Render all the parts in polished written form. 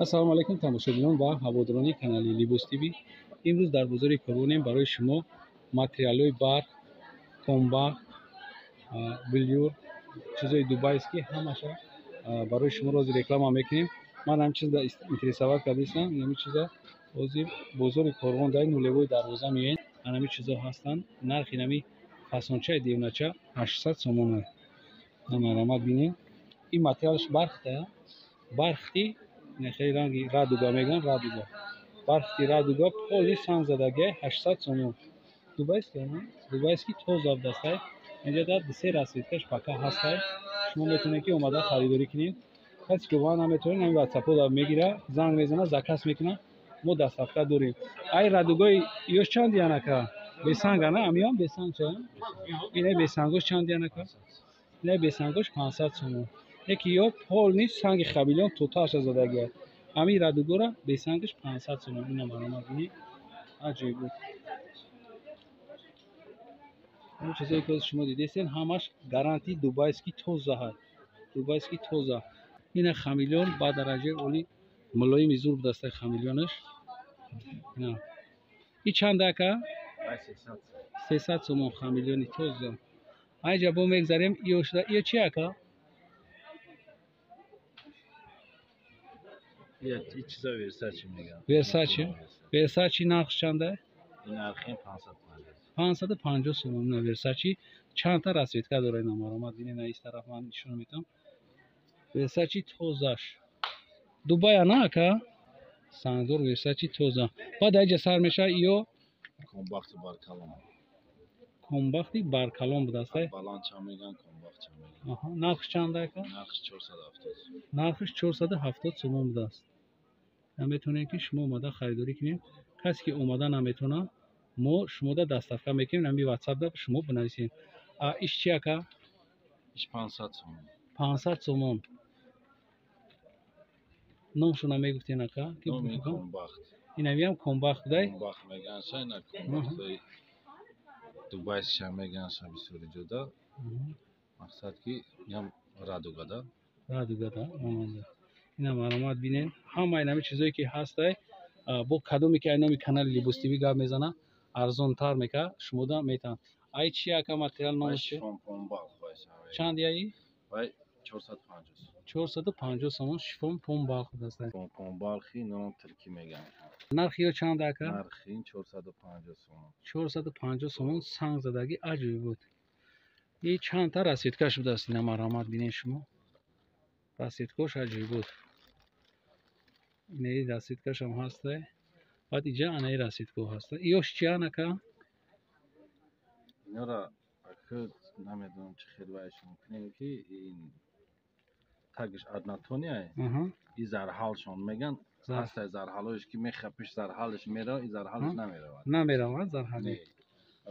Ассалому алайкум тамошобинон ва ҳаводорони канали Либос ТВ. Имрӯз дар бозори Корвонем барои шумо материалҳои барқ, комбах, билюр, чизои дубайский ҳамаша барои шумо рози реклама мекунем. Ман ҳамин чиза интересовать кардистам. Ҳамин чиза ҳозир бозори Корвон дар нулевой дарвоза меоед. Ҳамин чизо ҳастанд. Нархи ҳами фасончаи девнача 800 сомон аст. Марҳамат бинед. Ин материалш бархта, бархти хеле ранги радуга мегӯянд, радуга. Бархти радуга поли санг задагиай 800 сомон. Дубайский, дубайский тоза будастай. Инҷа дар се расцветкаш пока ҳастай. Шумо метавонед ки омада харидорӣ кунед. Касе ки ва наметавонед, ҳамин ватсапҳо мегира, занг мезанад, заказ мекунад. Мо доставка дорем. Ай радугои ёш чанд янака? Бесанга на? Амиём бесанг ча? Ина бесангош чанд янака? Ина бесангош 500 сомон. Яки ё полни санги хабилон тоташа задагиа. Ҳамин радугора бесангаш 500 сомон. Ина маромад бинед. Аҷоиб буд. Он чизое ки шумо дидестен ҳамаш гарантии дубайский тоза ҳаст. Дубайский тоза. Ина хамелеон ба дараҷаи олӣ мулоими зур будастай хамелеонаш. Ина. И чанд ака? 300 сомон хамелеони тоза. Айҷа бо мегзарем иё шуда. Иё чи ака? Чиза Версачи мегӯянд. Версачи? Версачи нархш чанда? Нархи 550. 550 сомон на Версачи. Чандта расцветка дора ина маромад бинед, на ин тараф ман нишон медиҳам. Версачи тозаш. Дубая на ака? Сангдор Версачи тоза. Баъд айҷа сар мешавад иё комбахти баркалон. Комбахти баркалон будастай. Баланд ча мегӯянд, комбахт ча мегӯянд. Аҳа, нархш чанда ака? Нархш 470. Нархш 470 сомон будааст. Метавонед ки шумо омада харидорӣ кунед. Касе ки омада наметавонад, мо шумода доставка мекунем, ҳамин ватсапда шумо бинависед. Иш чи ака? Иш 500 сомон. 500 сомон. Номшона мегуфтен ака? Номи комбахт. Инавиам комбахт будай? Комбахт мегӯянд, ша ина комбахтои дубайсиша мегӯянд, ша бисёри ҷода. Мақсад ки инам радуга да? Радуга да, монанда. Ина маълумот бинед. Ҳамаи ҳамин чизое ки ҳастай, бо кадоме ки ай номи канали Либос ТВ гап мезана, арзонтар мека, шумода метавон. Ай чи ака материал номаш чи? Шифон балх. Чанд яи? Вай 450. 450 сомон шифон пон балх будастай. Пон балхи ном туркӣ мегӯянд. Нархи ё чанд ака? Нархи 450 сомон. 450 сомон санг задагӣ аҷоиб буд. И чандта расцветкаш будааст, ина марҳамат бинед шумо. Расцветкош аҷоиб буд. Инаи расцветкашам ҳастай. Баъд иҷа анаи расцветко ҳаста. Иёш чи анака? Инора ака намедонам чӣ хел вайшон кунем ки ин тагиш однотония. И зарҳалшон мегӯянд. Ҳастай зарҳалош ки мехапиш зарҳалш меравад, и зарҳалш намеравад. Намеравад зарҳале.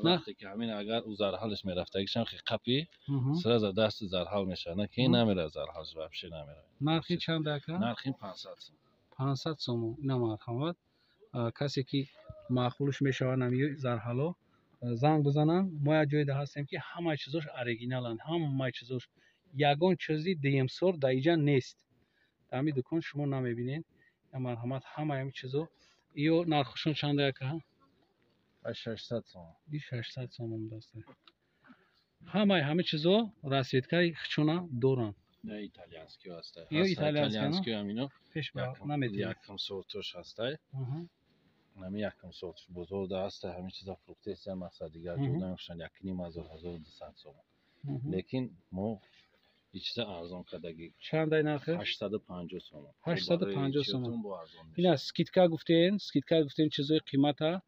Вақте ки ҳамин агар ӯ зарҳалш мерафтагишам хе қапи сразу дасти зарҳал мешавад. На ки намеравад зарҳалш вообще намеравад. Нархи чанд ака? Нархи 500 сомон. 500 сомон. Ина марҳамат. Касе ки маъқулш мешавад ҳамин зарҳало занг бизананд. Мо як ҷойда ҳастем ки ҳамаи чизош оригиналанд, ҳамаи чизош. Ягон чизи дуюмсор дар иҷа нест. Дар ҳамин дукон шумо намебинед. Марҳамат, ҳамаи ҳамин чизо. Иё нархшон чанд ака? 600 сомон. И 600 сомон будааст. Ҳамаи ҳамин чизо расцветкаи хичона доранд. Не итальянский ҳастай. Ё итальянский ҳамино пеш наметавонед. Якум сортош ҳастай. Ҳамин якум сортош бозорда ҳастай, ҳамин чиза фурӯхтеста мақсад дигар ҷода мефурӯшанд 1500, 1200 сомон. Лекин мо ин чиза арзон кардагӣ. Чандай нархи? 850 сомон. 850 сомон. Ина скидка гуфтен, скидка гуфтен чизои қимата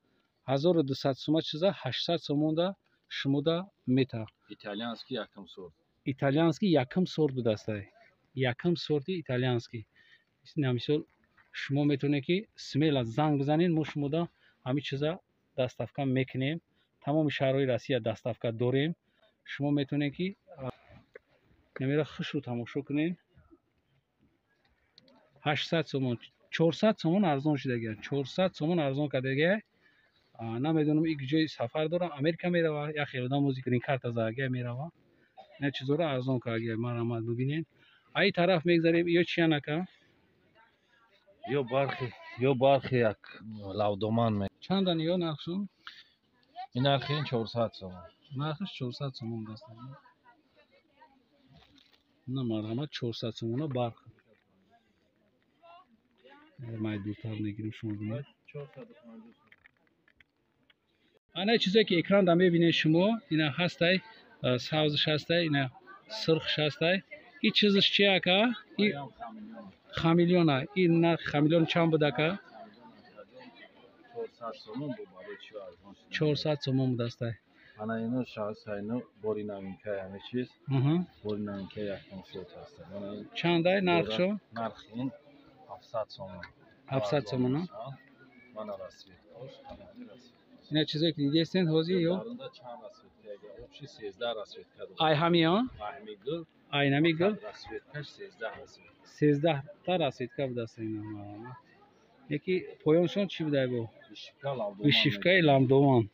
1200 сомон чиза 800 сомонда шумода мета. Итальянский якум сорт. Итальянский якум сорт будастай. Якум сорти итальянский. Мисол шумо метавонед ки смело занг бизанед, мо шумода ҳамин чиза доставка мекунем. Тамоми шаҳрҳои Россия доставка дорем. Шумо метавонед ки намера хушрӯ тамошо кунед. 800 сомон, 400 сомон арзон шудагия. 400 сомон арзон кардагия. Намедонам ин ҷои сафар дорам, Америка мерава, як хел одам ози грин карта задагия мерава. Ина чизоро арзон кардагия, марҳамат бибинед. Ай тараф мегзарем, иё чиян ака? Ё бархи як лавдоман ме. Чандан ё нархшон? Ин нархи ин 400 сомон. Нархаш 400 сомон даст. На марҳамат 400 сомона барх. Майдуртар мегирем шумо бинед. 450. Ана чизе ки экранда мебинед шумо, ина ҳастай, сабзш ҳастай, ина сирхш ҳастай. Ин чизаш чи ака? И хамелеона. Ин нарх хамелеон чанд буд ака? 400 сомон бу барои чи арзон шуд? 400 сомон будастай. Ана ино шаҳса ино бори новинка ҳаме чиз. Бори новинка якум сорт ҳаст. Ана ин Чандай нархшо? Нархи ин 700 сомон. 700 сомон. Мана расцветкош, ана ин расцветкош. Ина чизе ки дидестен ҳозир ё? Дарунда чанд расцветка, агар общий 13 расцветка дорад. Ай ҳамиё? Ҳами гул. Ай нами гул? Расцветкаш 13 расцветка. 13 та расцветка будаст ина. Яки поёншон чӣ будай бо? Вишивкаи лавдоман. Вишивкаи лавдоман.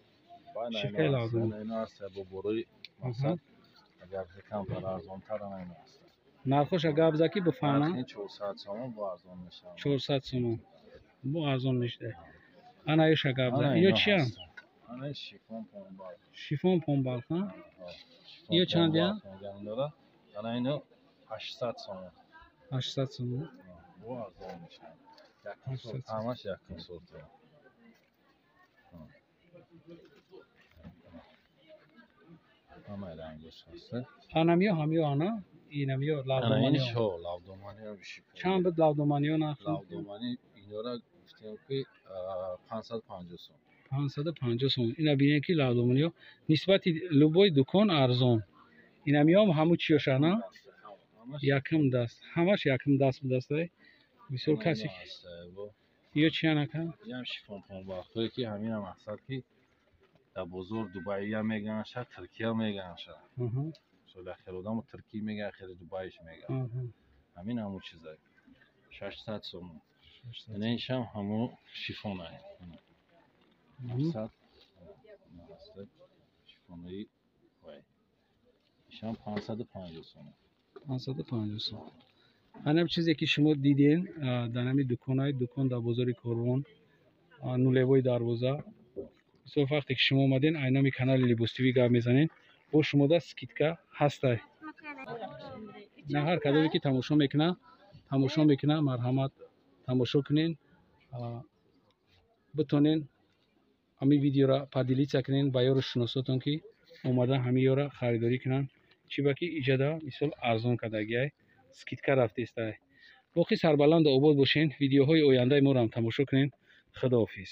Вишивкаи лавдоман. Ина аст бо борои мақсад. Агар камтар арзонтар ана ина аст. Нархоша гап за ки бифаҳмам? Нархи 400 сомон бо арзон мешавад. 400 сомон. Бо арзон мешавад. Ана иша гап за. Ё чиам? Ана шифон помбал. Шифон помбал, ха? Ё чандия? Ана ино 800 сомон. 800 сомон. Бо арзон мешавад. Якум сорт, ҳамаш якум сорт. Ҳамаи рангош ҳаст. Анамиё ҳамиё ана? Инамиё лавдоманиё. Ана ин шо лавдоманиё вишивка. Чанд буд лавдоманиё нарх? Лавдомани инора гуфтем ки 550 сом. 550 сом. Ина бинед ки лавдоманиё нисбати любой дукон арзон. Инамиём ҳаму чиёшана? Якум даст. Ҳамаш якум даст будастай. Бисёр каси ё чиян ака? Инам шифон помбахтое ки ҳамина мақсад ки дар бозор Дубайия меганаша, Туркия меганаша. Соли ахир одамо Туркия мега, ахири Дубайиш мега. Ҳамин ҳамун чиза. 600 сомон. Ина иншам ҳамун шифона. 700 шифонаи вай. Ишам 550 сомон. 550 сомон. Ҳанам чизе ки шумо диден дар ҳамин дуконай, дукон дар бозори Корвон, нулевои дарвоза. Бисёр вақте ки шумо омаден, айноми канали Либос ТВ гап мезанен, бо шумода скидка ҳастай. На ҳар кадоме ки тамошо мекуна, марҳамат тамошо кунен, битонен ҳамин видеора поделиться кунен ба ёру шиносотон ки омада ҳамин ёра харидорӣ кунанд. Чӣ ба ки иҷада мисол арзон кардагиай, скидка рафтестай. Боқӣ сарбаланду обод бошен, видеоҳои ояндаи моро ҳам тамошо кунен. Худоҳофиз.